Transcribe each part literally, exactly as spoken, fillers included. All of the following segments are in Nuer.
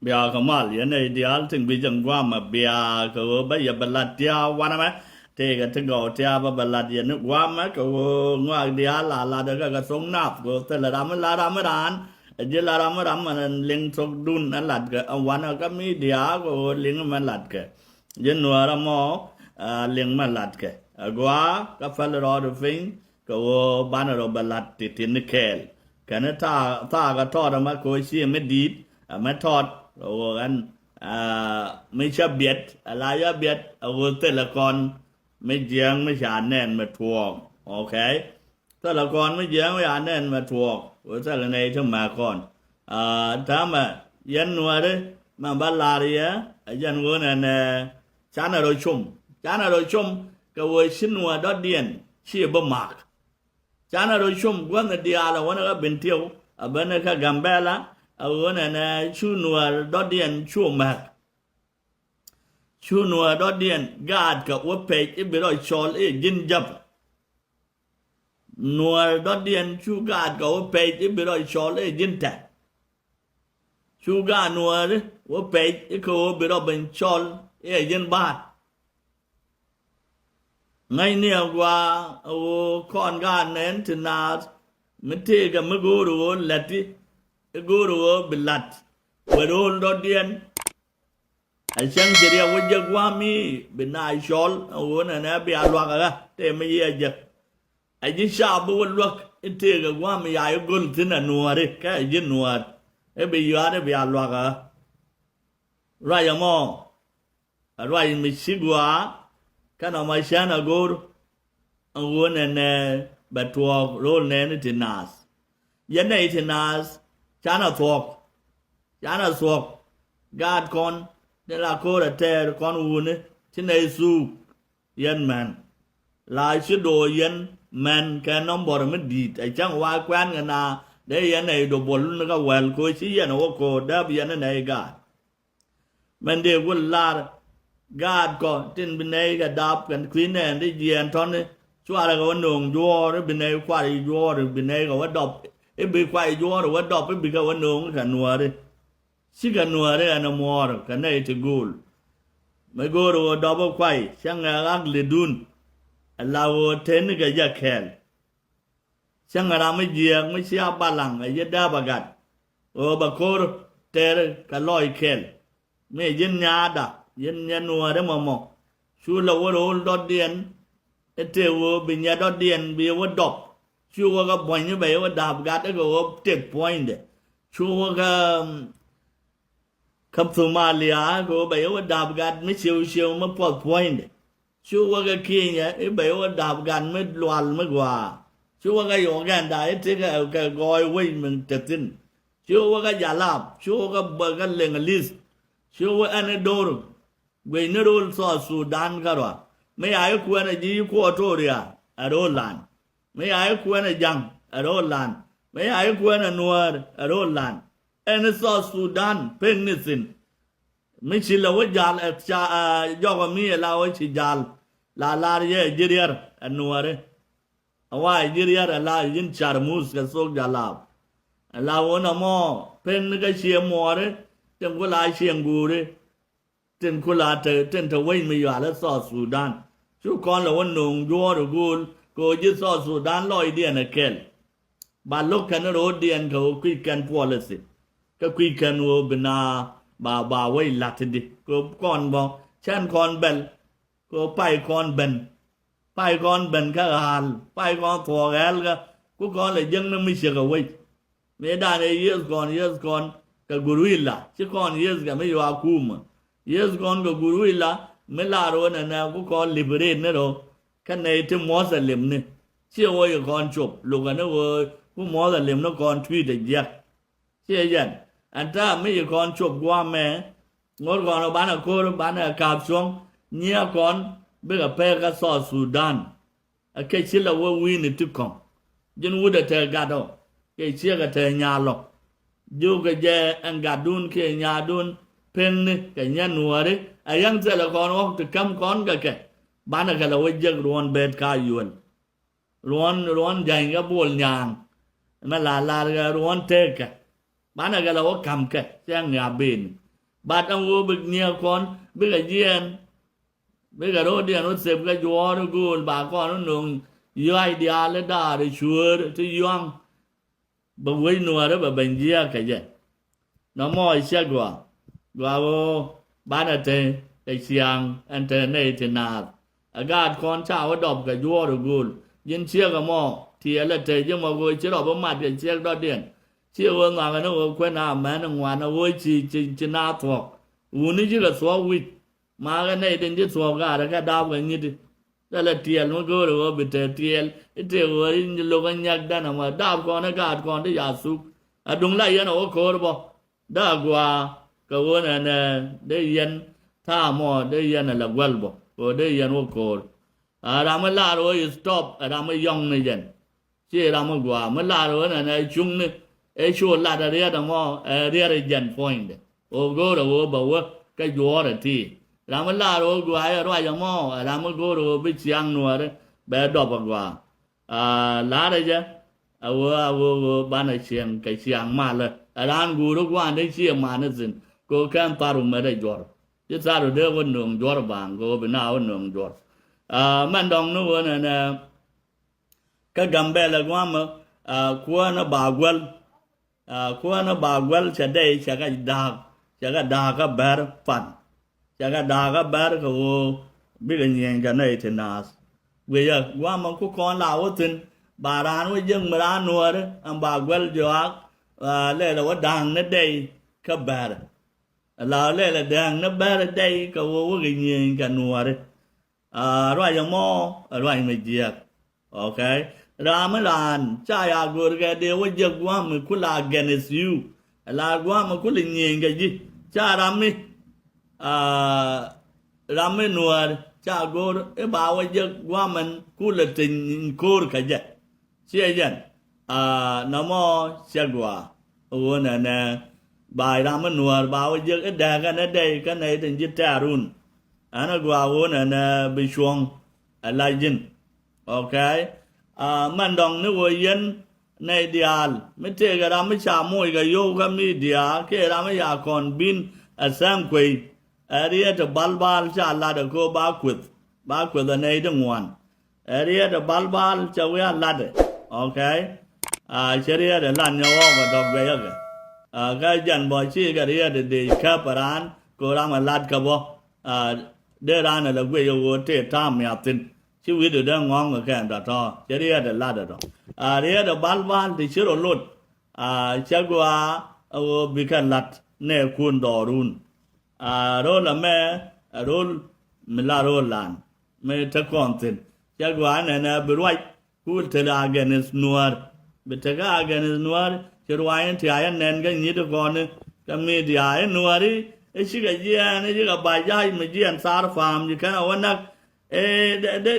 Bia kɛ mal yɛn nɛy diaal tin guic ɛn guamɛ bia kɛ ɣöö bä yɛ bɛ lat tiaa wanɛmɛ. Tëëkɛ ti gɔw tiaa bä bɛ lat yɛn ni guamɛ kɛ ɣöö ŋɔak diaal la lat kɛ kɛ thok nath kɛ ɣöö thilɛ ram mi lat ram mi raan. Ɛ ji̱ la ram mi ram mɛ liŋ thokdun ɛ latkɛ ɛ wanɛ kä mi diaal kɛ ɣöö liŋ mɛ latkɛ. Ji̱ nuäärä mɔ ɛ liŋ mɛ latkɛ ɛ gua̱a̱ kä päl rɔɔd piny. Kɛ ɣöö banɛ rɔ bɛ lat ti̱ti̱ ni kɛɛl. Kɛn thaak, thaak ɛ tɔɔt ɛmɛ kɛ ɣöö ci mi di̱i̱t ɛmɛ tɔɔt kɛ ɣöö ɛn, aa, mi cä biɛt, ɛ la cä biɛt ɛ ɣöö thilɛ kɔn mi jiääk mi ca nɛn mi tuɔɔk. Okay? Thilɛ kɔn mi jiääk mi ca nɛn mi tuɔɔk. Ɣöö thilɛ nɛy ti mɛ kɔn. Aa, täämɛ yɛn nuääri mɛ bä lar yɛ, ɛ jɛn ɣöö nɛnɛ canɛ rɔ com. Canɛ rɔ com kɛ ɣöö ci nuäär dɔ̱diɛn ci bi mak. Canɛ rɔ com gua̱th ni diaal ɛ wänɛ kä Bentiu, ɛ ben ni kä Gambɛla, ɛ ɣöö nɛnɛ cu nuäär dɔ̱diɛn cu mɛk. Cu nuäär dɔ̱diɛn gaatkɛ wä pɛc i̱ bi rɔ cɔl i̱ ji̱n jäp. Nuäär dɔ̱diɛn cu gaatkɛ wä pɛc i̱ bi rɔ cɔl i̱ ji̱n tɛk. Cu gaat nuääri wä pɛc i̱ kɛ ɣöö bi rɔ ben cɔl i̱ ji̱n ba̱a̱t. Ŋäcni agua ɣöö kɔn gaat nɛn ti naath mi tëëkɛ mi go̱o̱r ɣöö läti i̱ go̱o̱r ɣöö bi la̱t. Wër ɣöö dɔ̱diɛn a cäŋ ci riɛk wä jek gua̱a̱mi bi na cɔl ɣöö nɛnɛ bia luak ɣä tëë mi yiëë jek. A ji̱ caap bi wä luäk i̱ tëëkɛ gua̱a̱mi ya i̱ göl thi̱n a nuääri kɛ a ji̱ nuäär i̱ bi yuaar i̱ bia luak ɣä. Ruac ɛmɔ a ruac mi ci gɔaa kä nɔmɔ cän a go̱o̱r. Ɛn ɣöö nɛnɛ bɛ tuɔɔk ro̱o̱l nɛɛni ti naath. Yɛn nɛy ti naath canɛ thuɔ̱k. Canɛ thuɔ̱k. Gaat kɔn ni la ko̱r a tɛɛr kɔn wuni ci nɛy thuuk. Yɛn män la ci do̱o̱ yɛn män kɛ nɔmbɔr mi di̱i̱t a cäŋ wa kuɛ̈n kɛ na dee yɛn nɛy do buɔl lun kä wäl ko̱ ci yɛn a wä ko̱r dääp yɛn nɛy gaat. Mɛn dee wä lar gaatkɔ tin bi nɛy kɛ dap kɛn kui̱ nɛɛn ti jiɛɛn tɔ̱ni cuarɛ kɛ wä nööŋ juɔɔr i̱ bi nɛy kuar i̱ juɔɔr i̱ bi nɛy kɛ wä dɔp i̱ bi kuar i̱ juɔɔr i̱ wä dɔp i̱ bi kɛ wä nööŋ kɛ nuääri. Cikɛ nuääri ɛn ɛ muɔɔr kɛ nɛy ti gööl. Mi göör ɣöö dɔp i̱ kuay cä ŋɛk ɣak lidun. Ɛ la ɣöö teni kɛ jɛ kɛɛl. Cäŋ ram mi jiääk mi cia balaŋ ɛ ji̱ dääp ɛ gat. Ɣöö bɛ ko̱r tɛɛr kɛ lɔc kɛl. Mi ji̱n nyaatda ji̱n nyɛ nuääri mɔmɔ. Cu lɛ wä ro̱o̱l dɔ̱diɛn. I̱ tëë ɣöö bi nyɛ dɔ̱diɛn bi wä dɔp. Cu wä kä buɔ̱ny mi bɛ wä dääp gat i̱ kɛ ɣöö tëk puɔ̱nydɛ. Cu wä kä, mm, kä Thumalia kɛ ɣöö bɛ yɛ wä dap gat mi ciëw ciëw mi puɔth puɔ̱nydɛ. Cu wä kä Kenya i̱ bɛ yɛ wä dap gat mi lual mi gɔaa. Cu wä kä Uganda i̱ ti kɛ, kɛ gɔɔy wec mi te thi̱n. Cu wä kä Jalap, cu wä kä bä kä Leŋ Lith. Cu wä ɛn i̱ do̱r guic ni ro̱l South Sudan kärɔa. Mi ya i̱ kuɛn ɛ ji̱ Equatoria ɛ ro̱l lan. Mi ya i̱ kuɛn ɛ ja̱ŋ ɛ ro̱l lan. Mi ya i̱ kuɛn ɛ nuäär ɛ ro̱l lan. Ɛn i̱ South Sudan pek ni thi̱n. Mi ci lɛ wä jal ɛ ca, ɛ, jɔkɔ mi ɛ la wä ci jal. La lar yɛ ji̱ riɛr ɛ nuääri. Ɛ wa ji̱ riɛr ɛ la ji̱n car muth kɛ thok Jalap. Ɛ la wä nɔmɔ pek ni kä cie muɔɔri. Tin ku la cie ŋuuri. Tin ku la te, tin te wec mi yual i̱ South Sudan. Cu kɔn lɛ wä no̱o̱ŋ juɔ̱ɔ̱r i̱ guul kɛ ɣöö ji̱ South Sudan lɔcdiɛn ɛ kɛl. Ba lo̱k kɛn ro̱o̱diɛn kɛ ɣöö kui̱c kɛn puɔl i̱ thi̱n. Kä kui̱c kɛn ɣöö bi na ba, ba wec la̱t i̱di. Kɛ ɣöö kɔn bä cän kɔn bɛl. Kɛ ɣöö pay kɔn ben. Pay kɔn ben kä ɣa̱a̱l. Pay kɔn thuɔɔk ɣɛ̈ɛ̈lkä. Ku kɔn lɛ jiäkni mi ciek ɛ wec. Mëëdan ëë yiëth kɔn, yiëth kɔn kɛ guruila. Ci kɔn yiëth kɛ mi yua kumä. Yiëth kɔn kɛ guruila mi lar ɣöö nɛnɛ ku kɔn liberate ni rɔ. Kä nɛy ti Muɔth ɛ limni. Ci ɣöö yɛ kɔn cop. Lukɛ ni ɣöö ku Muɔth ɛ limni kɔn tui̱t ɛ jiäk. Ciɛ yɛn ɛn ta̱a̱ mi ci kɔn cop gua̱a̱mɛ. Ŋot kɔn ɔ banɛ ko̱r banɛ ka̱a̱p cuɔ̱ŋ nyiɛ kɔn bikɛ pɛk kä South Sudan. Ɛ kɛ ci lɛ wä wi̱i̱ni ti kɔ̱ŋ. Ji̱n wut ɛ te gat ɔ kɛ ciek ɛ te nyal ɔ. Ji̱ wä kɛ jɛ ɛn gatdun kiɛ nyaadun. Peŋni kɛ nyɛ nuääri ɛ yäŋ thilɛ kɔn ɣɔ̱k ti käm kɔn kɛ kɛ. Banɛ kɛ lɛ wä jek ruɔ̱n bet ka yuel. Ruɔ̱n, ruɔ̱n ja̱ny kɛ bol nyaaŋ. Mɛ la lar kɛ ruɔ̱n tekɛ. Banɛ kɛ lɛ wä ka̱m kɛ cɛ ŋi̱a̱ ben. But ɛn ɣöö bi nyiɛɛk kɔn bikɛ jiɛɛn, bikɛ ro̱o̱diɛn wä thep kɛ juɔ̱ɔ̱r i̱ gööl ba kɔn wä no̱o̱ŋ yɔac diaal i̱ daari cuëër ti yɔ̱a̱ŋ. Bɛ wec nuäärä bɛ ben jiääk kɛ jɛ. Nɔmɔ ɛ ciɛ gɔaa. Gɔaa ɣöö banɛ te kɛ ciaŋ ɛn te nɛy ti naath. Ɛ gaat kɔn ca wä dɔp kɛ juɔ̱ɔ̱r i̱ gööl. Ji̱n ciek ɛmɔ tiɛɛl ɛ te ji̱ mɔ ɣöö ci rɔ bi mat kɛ ciek dɔ̱diɛn. Ciɛ ɣöö nhɔakɛ ni ɣöö kuën a mɛn ŋuan ɛ ɣöö ci, ci, ci naath thuɔ̱k. Wuni cikɛ thuɔ̱k wi̱c. Makä nɛy tin ci thuɔ̱k gaarä kɛ daap kɛ nyiti. Thilɛ tiɛɛl mi go̱o̱rɛ ɣöö bi te tiɛɛl i̱ tëë ɣöö i̱ lo̱k ɛ nyäk dɛn ɛmɔ daap kɔn i̱ gaat kɔn ti ca thuk. Ɛ duŋ la yɛn ɛ wä ko̱o̱r bɔ. Dee a gua̱a̱ kɛ ɣöö nɛnɛ dee yɛn thaamɔ dee yɛn ɛ lɛ guäl bɔ kɛ ɣöö dee yɛn wä ko̱o̱r. A ram mi lar ɣöö i̱ stop ɛ ram mi yɔ̱ŋ ni yɛn. Ci ram mi gua̱a̱ mi lar ɣöö nɛnɛ cuŋni ɛ cu lat ɛ riɛt ɛmɔ ɛ riɛt ɛ jɛn puɔ̱nydɛ. Ɣöö go̱o̱rɛ ɣöö bɛ wä kɛ juɔ̱ɔ̱rɛ ti. Ram mi lar ɣöö gua̱a̱ ɛ ruac ɛmɔ ɛ ram mi go̱o̱rɛ ɣöö bi ciaŋ nuäärä bɛ dɔp ɛ gua̱a̱. A larɛ jɛ a ɣöö a ɣöö ɣöö banɛ cieŋ kɛ ciaŋ malä. Ɛ raan guuri gua̱a̱n dee ciɛ man ithin kɛ ɣöö kɛn thar wä mɛt ɛ juɔ̱r. Ci thar wä dee wä nööŋ juɔ̱r ba̱a̱ŋ kɛ ɣöö bi na wä nööŋ juɔ̱r. A mɛn dɔ̱ŋ ni ɣöö nɛnɛ kä Gambɛlɛ gua̱a̱mä a kuäänä ba guäl. A kuäänä ba guäl cɛ dɛy cɛ kɛ da̱a̱k cɛ kɛ da̱a̱k kä bɛr pan. Cɛ kɛ da̱a̱k kä bɛr kɛ ɣöö bikɛ nyieny kɛ nɛy ti naath. Guiyä gua̱a̱mä ku kɔn la wä thi̱n ba raan wä jiäk mi raan nuääri ɛn ba guäl jɔaak. A lɛlɛ wä da̱a̱ŋ ni dɛy kä bɛr. La lɛlɛ da̱a̱ŋ ni bɛr dɛy kɛ ɣöö wä kɛ nyieny kɛ nuääri. A ruac ɛmɔ ɛ ruac mi jiääk. Okay. Ram mi raan ca ya go̱o̱r kɛ dee wä jiäk gua̱a̱m mi kul against you. Ɛ la gua̱a̱m mi kul nyieny kɛ ji̱ ca ram mi a ram mi nuäär ca go̱o̱r i̱ ba wä jiäk gua̱a̱m ɛn kul ɛ te nyin ko̱o̱r kɛ jɛ. Ciɛ jɛn a nɔmɔ cɛ gɔaa. Ɣöö nɛnɛ ba ram mi nuäär ba wä jiäk i̱ dɛɛk ɛn ɛ dɛy kä nɛy tin ji̱ tɛ̈run. Ɛn ɛ gɔaa ɣöö nɛnɛ bi cuɔ̱ŋ ɛ la ji̱n. Okay. A mɛn dɔ̱ŋ ni ɣöö yɛn nɛy diaal mi tëëkɛ ram mi ca moc kɛ yio̱w kä media kiɛ ram mi ca kɔn bin ɛ thɛŋ kuey. Ɛ riet ɛ balbal ca lat ɛ köö ba kueth ba kueth ɛ nɛy ti ŋuan. Ɛ riet ɛ balbal cɛ wi̱i̱ a latdɛ. Okay. A cɛ riet ɛ lat nyɛ ɣɔɔk ɛ dɔ̱k guɛcäkɛ. A kä jɛn bɔ ci kɛ riet ɛ dee käp ɛ raan kɛ ɣöö ram ɛ lat kɛ bɔ. A dee raan ɛ lɛ guic ɛ ɣöö tëë ta̱a̱m miath thi̱n. Ci wi̱cdu dee ŋɔ̱ŋ kɛ kɛn tɔ̱tɔ̱ cɛ riet ɛ lat ɛ tɔ. A riet ɛ balbal ti ci rɔ lot. A cɛ gɔaa ɛ ɣöö bikɛ lat nɛɛkun dhɔrun. A ro̱l ɛmɛ ɛ ro̱l mi la ro̱l lan mi te kɔn thi̱n. Cɛ gɔaa nɛnɛ bi ruac kul te la against nuäär. Bi tekä against nuäär ci ruac in ti a yɛ nɛn kä nyi̱t kɔn kä media i̱ nuääri i̱ cikɛ jiɛɛn i̱ cikɛ ba̱c ja̱a̱c mi jiɛɛn thar pa̱a̱m ji̱ kɛn a wä näk. Ɛ dee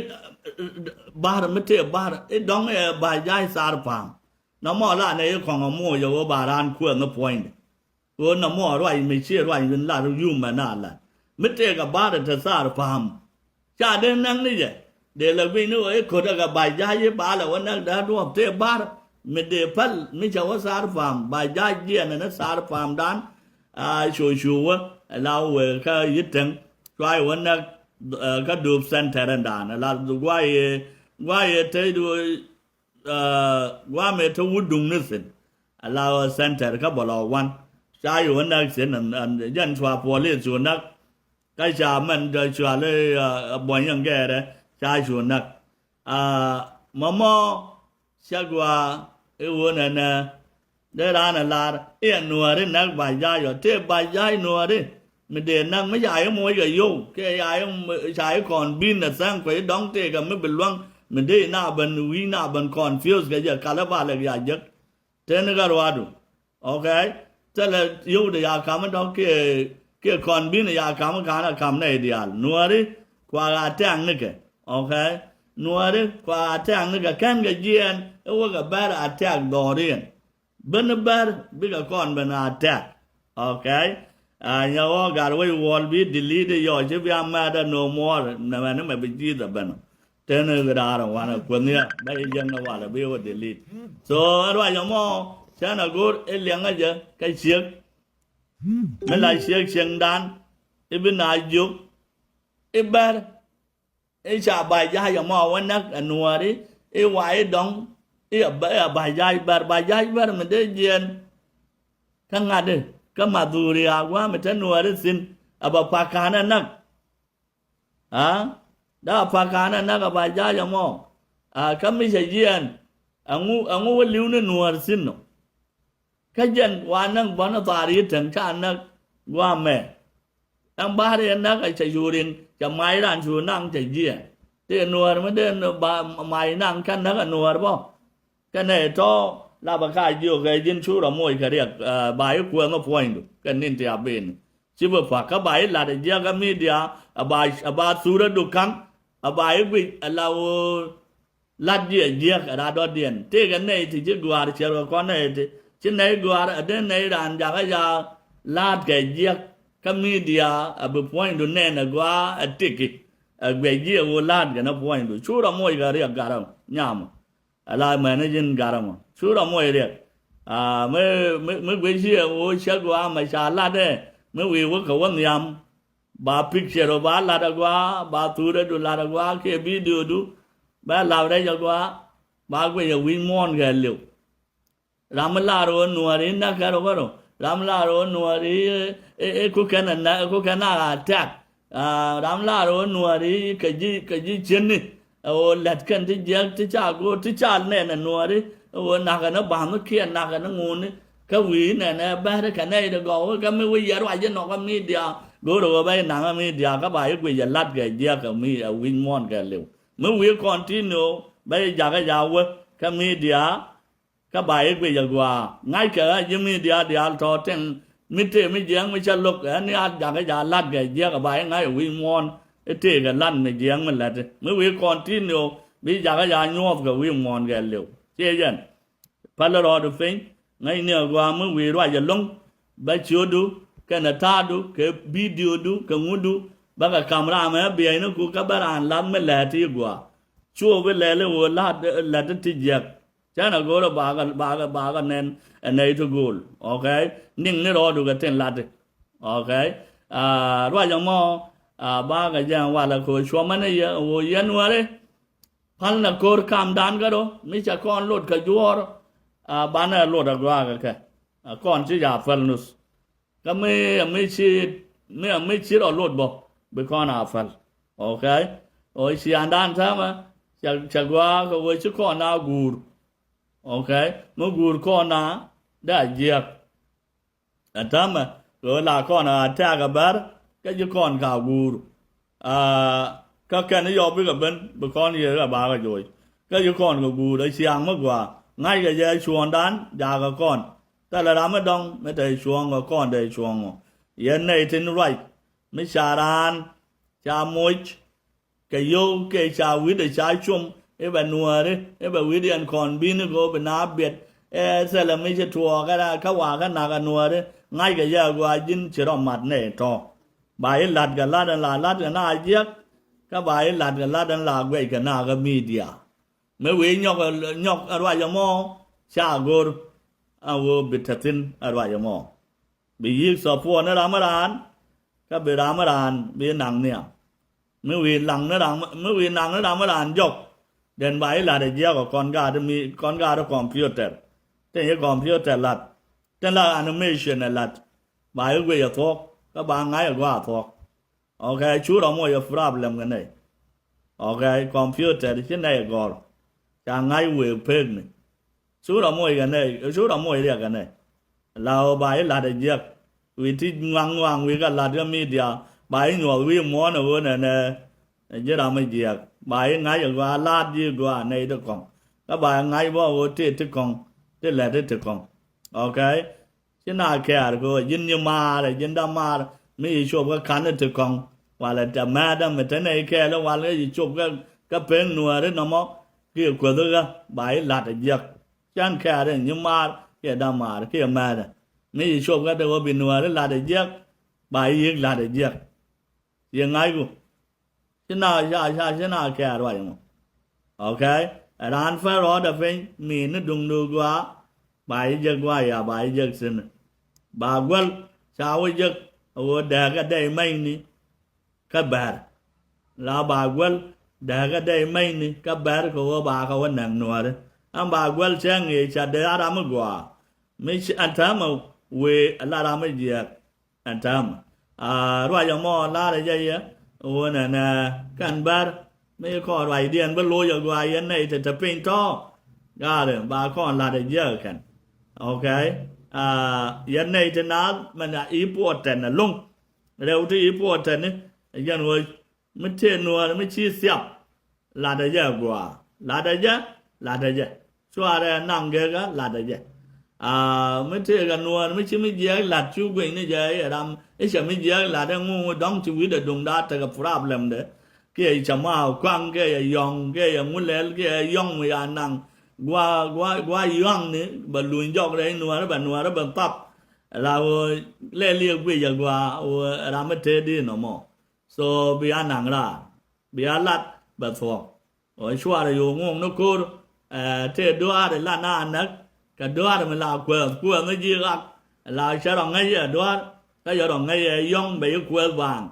ba̱r mi tëë ba̱r i̱ dɔ̱ŋ ɛ ba̱c ja̱a̱c thar pa̱a̱m. Nɔmɔ la nɛ i̱ kɔŋ a moc a ɣöö ba raan kuɛth ni puɔ̱nydɛ. Ɣöö nɔmɔ ruac mi ciɛ ruac in lar yumɛ na lat mi tëëk a ba̱r ɛ te thar pa̱a̱m. Ca dee näk ni jɛ dee lɛ guic ni ɣöö i̱ ko̱t ɛ kɛ ba̱c ja̱a̱c i̱ ba lɛ wä näk da̱a̱ duɔ̱ɔ̱p tëë ba̱r mi dee päl mi cɛ wä thar pa̱a̱m ba̱c ja̱a̱c jiɛɛn ɛn ɛ thar pa̱a̱mdan. A cu cu wä ɛ la wä wëë kä yi̱t täŋ cua yɛ wä näk kä Dööp center ɛndan ɛ la guayɛ guayɛ tëëdu. Guamɛ te wut duŋ ni thi̱n a la center kä bɔlɔ wan ca yɛ wä näk thi̱n ɛn jɛn cua puɔl i̱ cu näk. Kä ca mɛn dɔ cua lɛ buɔ̱ny ɛn gɛɛrɛ ca cu näk. Mɔmɔ cɛ gɔaa i̱ ɣöö nɛnɛ dee raan ɛ lar i̱ ɛ nuääri näk ba̱c ja̱a̱c ɔ tëë ba̱c ja̱a̱c nuääri. Mi dee näk mi ca i̱ moc kɛ yio̱w kiɛ ca i̱ ca i̱ kɔn bi̱n ɛ thäŋ kuec i̱ dɔ̱ŋ tëëkɛ mi bi luäŋ mi dee i̱ na ben wi̱i̱ na ben confuse kɛ jɛ kalɛ ba lɛ ya jek. Teni kä ruaadu. Okay. Thilɛ yio̱w de ya ka̱m i̱ dɔ̱ŋ kiɛ kiɛ kɔn bi̱n ya ka̱m i̱ ka̱n ɛ ka̱m nɛy diaal nuääri. Kua ɣaa tɛ̈ŋ nikɛ. Okay. Nuääri kua ɣaa tɛ̈ŋ nikɛ kɛn kɛ jiɛɛn i̱ wä kɛ bɛr a tɛ̈k dhɔriɛn. Beni bär bikɛ kɔn ben a tɛk. Okay. A nyɛ wä gat wec wal bi delete yɔ ci bi a mɛt a no more nɛ mɛn mɛ bi ji̱th a ben. Teni kɛ daar wan a kueth niɛ bɛ yi jɛn a wal a bi wä delete. So a ruac a mɔ cɛn a go̱r i liɛŋ a jɛ kɛ ciek. Mi la ciek cieŋdan i̱ bi na jiök i̱ bɛr i̱ ca ba ja̱a̱c ɛmɔ wä näk ɛ nuääri i̱ wa i̱ dɔ̱ŋ i̱ a ba ja̱a̱c bɛr ba ja̱a̱c bɛr mi dee jiɛɛn. Kä ŋa̱t i̱ kä madhuri a gua̱a̱ mi te nuääri thi̱n a ba pa̱ka̱n ɛ näk. A da pa̱ka̱n ɛ näk a ba ja̱a̱c ɛmɔ. A kä mi cɛ jiɛɛn ɛŋu ɛŋu wä li̱w ni nuäär thi̱n nɔ. Kä jɛn wa näk bɔn ɛ thar yi teŋ ca näk gua̱a̱ mɛ. Ɛn ba̱a̱r yɛ näk ɛ cɛ yuriŋ cɛ mac ran cu naŋ cɛ jiɛɛn. Tëë nuäär mi dee ba mac naŋ kä näk ɛ nuäär bä. Kɛ nɛy tɔ̱ lapɛ ka jiök kɛ ji̱n cu rɔ moc kɛ riɛk. Ba i̱ kuɛŋä puɔ̱nydu kɛ ni̱n ti a ben ci bi pa̱k kä ba i̱ la̱t ɛ jiäk kä midia. Ɛ ba thurä du ka̱ŋ ɛ ba i̱ guic ɛ la ɣöö la̱t ji̱ ɛ jiäk ɛ rat dɔ̱diɛn tëëkɛ nɛy ti ci gɔ̱a̱r ciɛr kɛ kɔn nɛy ti ci nɛy gɔ̱a̱r ɛ dee nɛy raan jakä ca la̱t kɛ jiäk kä midia. Ɛ bi puɔ̱nydu nɛn ɛ gɔaa ɛ tiki ɛ guic ji̱ ɛ ɣöö la̱t kɛ ni puɔ̱nydu cu rɔ moc kɛ riɛk garä nyamä. Ala mɛn ji̱n garä mɔ cu rɔ moc riɛk. Mi guic ciɛ ɣöö cä gɔaa mɛ ca lat ɛ mi wi̱i̱ wä kɛ wä nhiam. Ba picture ɔ ba lat agɔaa ba thurɛ du lat agɔaa kiɛ video du. Ba lap rɛc agɔaa ba guic ɛ wi̱c muɔ̱ɔ̱n kɛ liw. Ram mi lar ɣöö nuääri näk kɛ rɔ kärɔ ram mi lar ɣöö nuääri. Ku kɛn a näk ku kɛn a attack. Ram lar ɣöö nuääri kɛ ji̱ kɛ ji̱ cieni. Ɛ ɣöö lät kɛn ti jiɛk ti ca go̱o̱r ti ca nɛn ɛ nuääri. Ɛ ɣöö nakä ni ba̱a̱m kiɛ nakä ni ŋuni kä wi̱i̱ nɛn ɛ bɛ̈ri kɛ nɛy ti gɔw kä mi wi̱i̱ yɛ ruac inɔ kä midia. Go̱o̱r ɛ ɣöö bɛ inaŋ ɛ midia kä ba i̱ guic ɛ la̱t kɛ jiɛk ɛ mi ɛ wi̱c muɔ̱ɔ̱n kɛ liw mi wi̱i̱ continue bɛ i̱ jakä ja wä kä midia. Kä ba i̱ guic agɔaa ŋa̱ckɛ ɣä ji̱ midia diaal tɔ̱ tiŋ mi tëë mi jiɛɛŋ mi cä lo̱k ɣän i̱ a jakä ja la̱t kɛ jiäk a ba i̱ ŋa̱c ɛ wi̱i̱ muɔ̱ɔ̱n. I̱ tëëkɛ la̱t mi jiɛɛŋ mi läti mi wi̱i̱ continue bi jakä ja nyuɔ̱ɔ̱th kɛ wi̱i̱ muɔ̱ɔ̱n kɛ liw. Ciɛ yɛn päl rɔɔdu piny ŋäcni agɔaa mi wi̱i̱ ruac ɛlɔ̱ŋ. Bä ciötdu kɛnɛ ta̱a̱du kɛ videodu kɛ ŋutdu bä kɛ ka̱m ram ɛ biɛcni ku kä bä raan lath mi läti agɔaa. Cuɔ bi lɛli ɣöö la̱t läti ti jiäk. Cän a go̱o̱r a bakɛ bakɛ bakɛ nɛn ɛ nɛy ti go̱o̱l. Okay. Niŋ ni rɔɔdu kɛ tin lati. Okay. Ruac ɛmɔ bakɛ jɛ ɛn walɛ kɛ ɣöö cuɔmä ni yɛ ɣöö yɛn wääri. Päl nɛ ko̱r kamdan kä rɔ mi cɛ kɔn lot kɛ juɔ̱ɔ̱r. Banɛ lot a gɔaa kɛ kɛ kɔn ci ja päl nuth. Kä mi mi ci mi mi ci rɔ lot bɔ bi kɔn a päl. Okay. Ɔ ciandan täämɛ cɛ cɛ gɔaa kɛ ɣöö ci kɔn a guur. Okay. Mi guur kɔn a dee a jiɛk. Ɛ täämɛ kɛ ɣöö la kɔn a tɛ̈k a bär kä ji̱ kɔn ka guur. Kä kɛn i̱ yɔp bikɛ ben bi kɔn yɛ ɣä bakä joc kä ji̱ kɔn kɛ guur ɛ ciaŋ mi gɔaa ŋa̱ckɛ jɛ cuɔ̱ɔ̱ŋdan jakä kɔn. Thilɛ ram mi dɔ̱ŋ mi te cuɔ̱ɔ̱ŋ kɛ kɔn te cuɔ̱ɔ̱ŋ ɔ. Yɛn nɛy tin ruac mi ca raan ca moc kɛ yio̱w kɛ ca wi̱cdɛ ca com i̱ bɛ nuääri i̱ bɛ wi̱cdiɛn kɔn bi̱n i̱ go̱o̱p i̱ na biɛt. Ɛ thilɛ mi ci tuɔɔk kä wakä nakä nuääri ŋa̱ckɛ jɛ a gɔaa ji̱n ci rɔ mat nɛy tɔ̱. Ba i̱ la̱t kɛ la̱t ɛn la la̱t kɛ na jiäk kä ba i̱ la̱t kɛ la̱t ɛn la guɛc kɛ nakä midia. Mi wi̱i̱ nyɔk nyɔk ruac ɛmɔ ca go̱r. Ɛn ɣöö bi te thi̱n ruac ɛmɔ bi yi̱k support ni ram mi raan. Kä bi ram mi raan bi naŋ nhiam. Mi wi̱i̱ naŋ ni ram mi wi̱i̱ naŋ ni ram mi raan jɔk. Then ba i̱ la̱t ɛ jiɛk ɔ kɔn gaat mi kɔn gaat ɔ computer. Tin yi computer la̱t tin la animation ɛ la̱t. Ba i̱ guic ɛ thuɔ̱k kä ba ŋa̱c ɛ gɔaa thuɔ̱k. Okay, cu rɔ moc ɛ problem kɛ nɛy. Okay, computer ci nɛy ɛ gɔ̱r. Ca ŋa̱c wëë pek ni. Cu rɔ moc kɛ nɛy cu rɔ moc riɛk kɛ nɛy. La ɣöö ba i̱ la̱t ɛ jiäk wi̱i̱ ti ŋuaŋ ŋuaŋ wi̱i̱ kɛ la̱t kɛ midia. Ba i̱ nyuɔth wi̱i̱ muɔ̱ɔ̱n ɛ ɣöö nɛnɛ ɛ ji̱ ram mi jiäk ba i̱ ŋa̱c ɛ gɔaa la̱t ji̱ gɔaa nɛy ti kɔ̱ŋ. Kä ba i̱ ŋa̱c bä ɣöö tëë ti kɔ̱ŋ ti lät ti ti kɔ̱ŋ. Okay. Ci na kɛɛr kɛ ɣöö ji̱n nyi maar ɛ ji̱n dämaar mi ci cop kä ka̱n ti kɔ̱ŋ. Walɛ tɛ mɛɛtdä mi te nɛy kɛɛl walɛ ci cop kä kä peŋ nuääri nɔmɔ. Kiɛ kuäthi ɣä ba i̱ la̱t ɛ jiäk. Cän kɛɛr in nyi maar kiɛ dämaar kiɛ mɛɛtdä mi ci cop kä te ɣöö bi nuääri la̱t ɛ jiäk. Ba i̱ yiëk la̱t ɛ jiäk. Ciɛ ŋa̱cku. Ci na ca ca ci na kɛɛr ruac ɛmɔ. Okay. Ɛ raan pär rɔɔdɛ piny mi ni duŋdu gɔaa. Ba i̱ jek gɔaa ya ba i̱ jek thi̱n. Ba guäl Ca wä jek a ɣöö dääkä dɛy mɛyni kä bär. La ba guäl dääkä dɛy mɛyni kä bär kɛ ɣöö ba kɛ wä näk nuääri. Ɛn ba guäl cä ŋi̱i̱c ca dee a ram mi gɔaa. Mi ci ɛn täämɛ wëë a la ram mi jiääk. Ɛn täämɛ a ruac ɛmɔ la̱rä jɛ yɛ ɣöö nɛnɛ kɛn bär mi kɔn ruacdiɛn bi loc a gɔaa yɛn nɛy te te piny tɔ̱. Gaarɛ ba kɔn la̱t a jiääk kɛn. Okay. Yɛn nɛy te naath mɛn a i̱ puɔt tɛn a lo̱ŋ. Rɛw ti i̱ puɔt tɛn ni a jɛn ɣöö mi tëë nuäär mi ci thiap. Latdä jɛ a gua̱a̱, latdä jɛ, latdä jɛ. Cuarɛ naŋ gekä latdä jɛ. Aa, mi tëëkɛ nuäär mi ci mi jiɛɛk lat cu guic ni jɛ i̱ ram i̱ cɛ mi jiɛɛk lat i̱ ŋu dɔ̱ŋ ci wi̱cdɛ duŋda tekɛ problem dɛ. Kiɛ cɛ ma kuaŋ kiɛ yɛ yɔ̱ŋ kiɛ yɛ ŋu lɛl kiɛ yɛ yɔ̱ŋ mi ya naŋ. Gua gua gua yɔ̱ŋ ni bɛ luny jɔk rɛy nuäär bɛ nuäär bɛ thap. La ɣöö lɛl yɛ guic a gua̱a̱ ɣöö ram mi tëë di nɔmɔ. So bia naŋ raar, bia lat bɛ thuɔ̱k. Ɣöö cuarɛ yo̱o̱ ŋuɔ̱ɔ̱ŋ ni ko̱r. Ɛ, tëë duaar i̱ la na näk kɛ duaar mi la kuɛth kuɛth ni ji̱ ɣak. La cä rɔ ŋäc yɛ duaar kä yɛ rɔ ŋäc yɛ yɔ̱ŋ bɛ yi kuɛth baaŋ.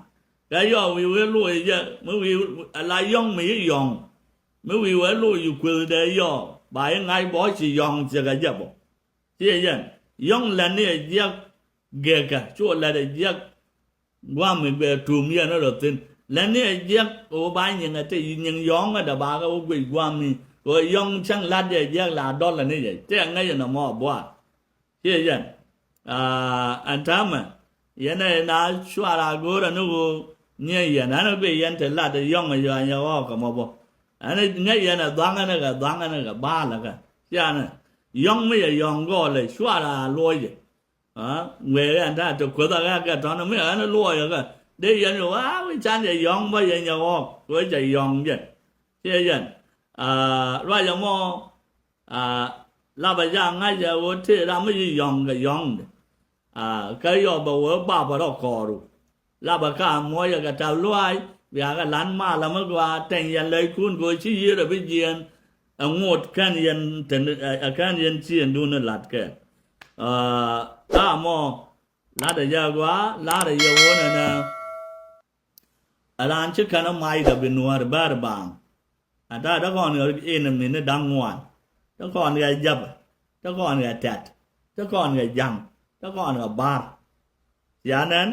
Kä yɔ wi̱i̱ wee loc jɛ mi wi̱i̱ la yɔ̱ŋ mi yi yɔ̱ŋ. Mi wi̱i̱ wee loc yi kueth dee yɔ ba yi ŋa̱c bɔ ci yɔ̱ŋ thiek a jɛ bɔ. Ciɛ yɛn yɔ̱ŋ lɛn ni ɛ jiäk gɛkä cuɔ lɛt ɛ jiäk. Gua̱a̱mi bɛ tuum yɛn rɔ thi̱n lɛn ni ɛ jiäk ɣöö ba nyiŋ ɛ te nyiŋ yɔ̱ŋ ɛ dɛ ba kɛ wä guic gua̱a̱mi. Ɣöö yɔ̱ŋ cäŋ la̱t yɛ jiäk la dɔl ɛ ni yɛ te ŋäc ɛ nɔmɔ buaar. Ciɛ yɛn aa ɛn täämɛ yɛn ɛ na cuar a go̱o̱rä ni ɣöö nyiɛ yɛn ɛn ɛ guic yɛn te lat ɛ yɔ̱ŋ ɛ yɔ̱ɔ̱ny ɛ ɣɔɔk ɛ mɔ bä. Ɛn ɛ ŋäc yɛn ɛ dhua̱ŋ ɛn ɛ kɛ dhua̱ŋ ɛn ɛ kɛ ba̱a̱l ɛ kɛ cianɛ. Yɔ̱ŋ mi yɛ yɔ̱ŋ gɔɔlɛ cuarɛ a luɔcɛ. Aa, ŋuɛɛk ɛn ta̱a̱ te kueth a ɣɛɛk kɛ tɔ̱nɛ mi ɛn luɔcɛ kɛ dee yɛn yɛ ɣɔaa wi̱c can yɛ yɔ̱ŋ bä yɛn yɛ ɣɔɔk wee cɛ yɔ̱ŋ jɛ. Ciɛ yɛn aa ruacɛ mɔ. Aa, lapɛ ca ŋa̱c ɛ ɣöö tëë ram mi yi yɔ̱ŋ kɛ yɔ̱ŋdɛ. Aa, kä yɔ bɛ wee bapɛ rɔ kɔɔru. Lapɛ ka muɔcɛ kɛ tap luaac bia kɛ lan malä mi gɔaa tɛny yɛn lɛckun kɛ ɣöö ci yiëër ɛ bi jiɛɛn. Ɛ ŋot kɛn yɛn tɛn ɛ kɛn yɛn ci yɛn dun ɛ la̱t kɛ. Aa, ka mɔ la̱t ɛ jɛ gɔaa la̱t ɛ yɛ wun ɛnɛ. Ɛ raan ci kɛn ɛ mac kɛ bi nuäär bär baaŋ. Ɛ ta̱a̱ te kɔn kɛ in ɛ min ni da̱ŋ ŋuan. Te kɔn kɛ ja̱pɛ. Te kɔn kɛ tɛt. Te kɔn kɛ ja̱ŋ. Te kɔn kɛ ba̱r. Cia nɛn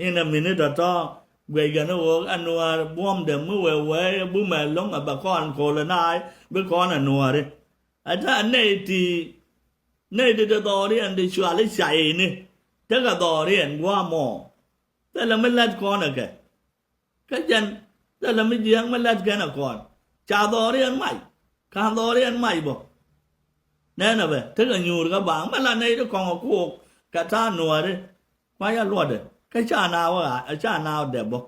in ɛ min ni tɔ̱tɔ̱ guɛckɛ ni ɣöö ɛ nuäär buɔ̱mdɛ mi wee wee bumɛ lo̱ŋ ɛ bɛ kɔn kolonai bi kɔn ɛ nuääri. Ɛ ta̱a̱ nɛy ti nɛy ti te dhɔriɛn ti cual i̱ cayni. Tekɛ dhɔriɛn gua̱a̱mɔ. Thilɛ mi lät kɔn ɛ kɛ. Kä jɛn thilɛ mi jiääk mi lät kɛn ɛ kɔn. Ca dhɔriɛn mac. Ka̱n dhɔriɛn mac bä. Nɛnɛ bɛ tekɛ nyuur kä baaŋ mi la nɛy ti kɔŋ ɛ kuɔɔk kɛ ta̱a̱ nuääri. Kua̱c a luɔtdɛ kä ca naaw ɛ ca naaw dɛp bä.